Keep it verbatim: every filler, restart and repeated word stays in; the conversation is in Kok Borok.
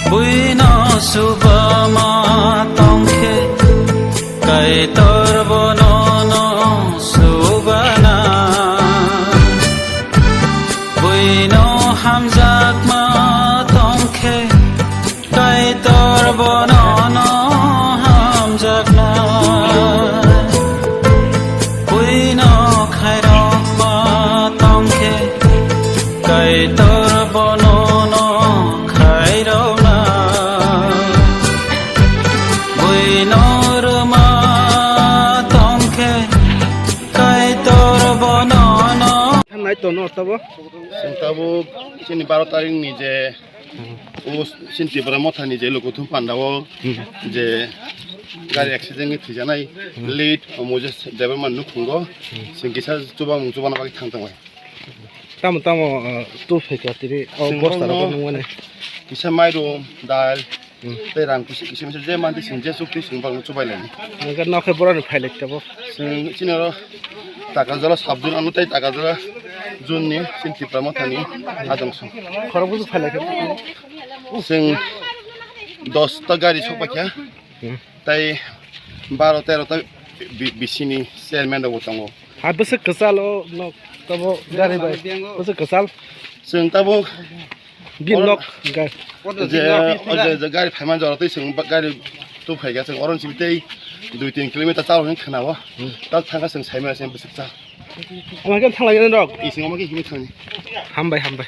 Buino subama tongkhe, Kaitor bono no subana. Buino hamjakma tongkhe, Kaitor bono no hamjakna. Buino khairokma tongkhe, Kaitor bono no khairokna. Buino rwma tongkhe, Kaitor bono no. Nai tono tabo. Chwng tabuk chini baro tarik ni je, o chini Tipra Motha ni je Lukuthum Panda o je gari accident ni thwijanai late o Moses Debbarma nukhungo, chwng kisa chubamung chubana bagwi thang tongo. Tamo tamo, uh, tu phaikha tiri o bosta rok nungmani. Kisa mairum, dal, tei rang kisa kisa misa je manti sing je chukti sing bang chubai lai. Nokhe borok ni phailai tabo. Sing chini oro Takarjala sabjun ano tei Takarjala jun ni chini Tipra Motha ni adong song. Khorok busu phailai kha. Sing dos ta gari sok paikha. Tei baro tero ta bi-, bisini chairman rok bo tongo. Ha bwswk kwchal o nok tabo gari bai. Bwswk kwchal. Chwng tabuk bin nok ga-, je, o je, je gari phaima jora twi chwng ba-, gari tu phaikha chwng oro simi tei dui tin kilometer chalo hin khwnao. Ta thangkha chwng saimaya se bwswk cha. Ama khe thanglai rok. Ising ama khe himwi thangni. Hambai, hambai.